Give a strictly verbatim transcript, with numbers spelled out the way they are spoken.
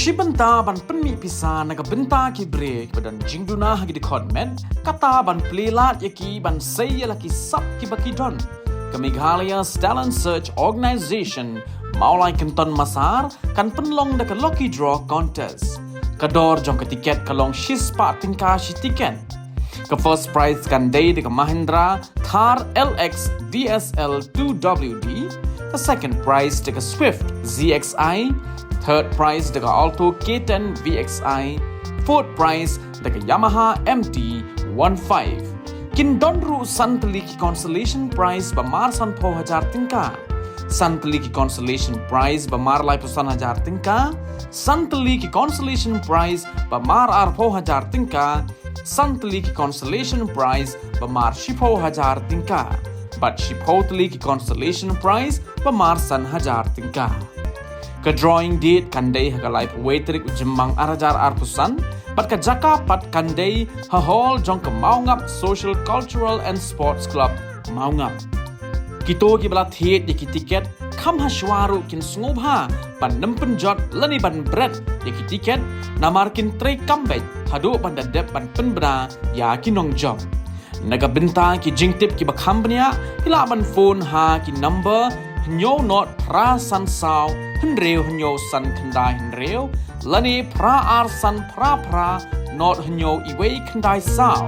Shi bynta ban pynmih pisa na ka bynta ki briew kiba don jingduna ha ki dkhot met, kata ban plie lad ïa ki ban sei ïa la ki sap kiba ki don. Ka Meghalaya Talent Search Organisation, Mawlai Kynton Massar, kan pynlong da ka Lucky Draw Contest. Ka dor jong ka tiket ka long shispah tyngka shi tiket. Ka first prize kan dei da ka Mahindra Thar L X D S L two W D, ka second prize da ka Swift Z X I, third prize da ka Alto K ten V X I, fourth prize da ka Yamaha M T one five. Kin don ruh san tylli ki consolation prize ba mar sanphew hajar tyngka, san tylli ki consolation prize ba mar laiphew san hajar tyngka, san tylli ki consolation prize ba mar arphew hajar tyngka, san tylli ki consolation prize ba mar shiphew hajar tyngka, bad shiphew tylli ki consolation prize ba mar san hajar tyngka. Ka drawing date kan dei ha ka laiphew wei tarik u Jymmang ar hajar arphew san, bad ka jaka pat kan dei ha hall jong ka Mawngap Social Cultural and Sports Club, Mawngap. Kito kiba la thied ïa ki tiket, kham ha shuwa ruh kin sngewbha ban nym pynjot lane ban bret ïa ki tiket, namar kin trei kam beit haduh ban da dep ban pynbna ïa ki nongjop. Na ka bynta ki jingtip kiba kham bniah, phi lah ban phone ha ki number hynñiew not phra san saw hynriew hynñiew san khyndai hynriew, lane phra ar san phra phra not hynñiew iwei khyndai saw.